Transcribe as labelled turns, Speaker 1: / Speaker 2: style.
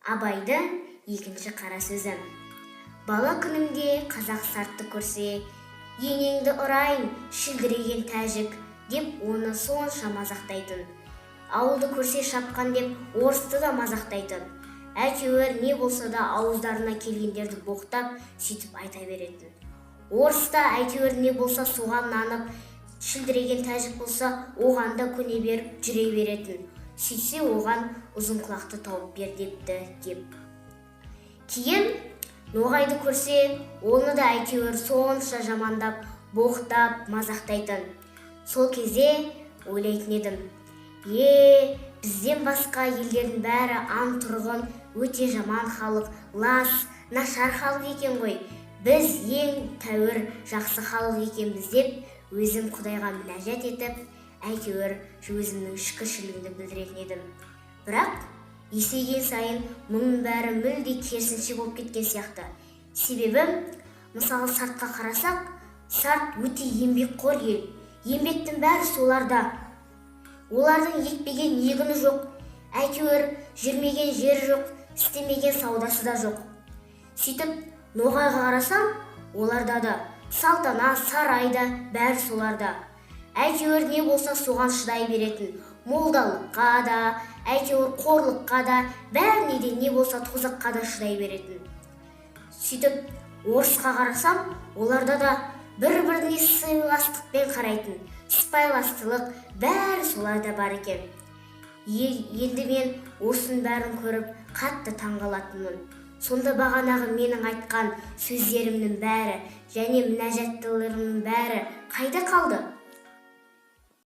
Speaker 1: Абайдың екінші қара сөзі. Бала күнімде қазақ сартты көрсе, «Енеңді ұрайын, шүлдіреген тәжік», – деп оны сонша мазақтайтын. Ауылды көрсе, шапқан деп орысты да мазақтайтын. Әйтеуір не болса да, ауыздарына келгендерді боқтап, сөйтіп айта беретін. Орыс та әйтеуір не болса, соған нанып, шүлдіреген тәжік болса, оған да көне беріп жүре беретін. Сөйтсе, оған «Ұзын құлақты тауып бер» депті деп. Кейін ноғайды көрсе, оны да әйтеуір сонша жамандап, боқтап, мазақтайтын. Сол кезде ойлайтын едім: «Е, бізден басқа елдердің бәрі антұрғын, өте жаман халық, лас, нашар халық екен ғой. Біз ең тәуір, жақсы халық екенбіз», – деп өзім Құдайға мінәжат етіп, әйтеуір өзімнің шүкіршілігімді білдіретін едім. Бірақ есейген сайын мұның бәрі мүлде керісінше болып кеткен сияқты. Себебі, мысалы, сартқа қарасақ, сарт өте еңбекқор ел. Еңбектің бәрі соларда. Олардың екпеген егіні жоқ, әйтеуір жүрмеген жері жоқ, істемеген саудасы да жоқ. Сөйтіп, ноғайға қарасам, оларда да салтанат, сарай да, бәрі соларда. Әйтеуір не болса, соған шыдай беретін. Молдалыққа да, әйтеуір қорлыққа да, бәріне де, не болса, тозаққа да шыдай беретін. Сөйтіп, орысқа қарасам, оларда да бір біріне сыйластықпен қарайтын, сыпайыластылық, бәрі соларда бар екен. Енді мен осының бәрін көріп, қатты таңғалатынмын. Сонда бағанағы менің айтқан сөздерімнің бәрі және мінәжаттыларымның бәрі қайда қалды?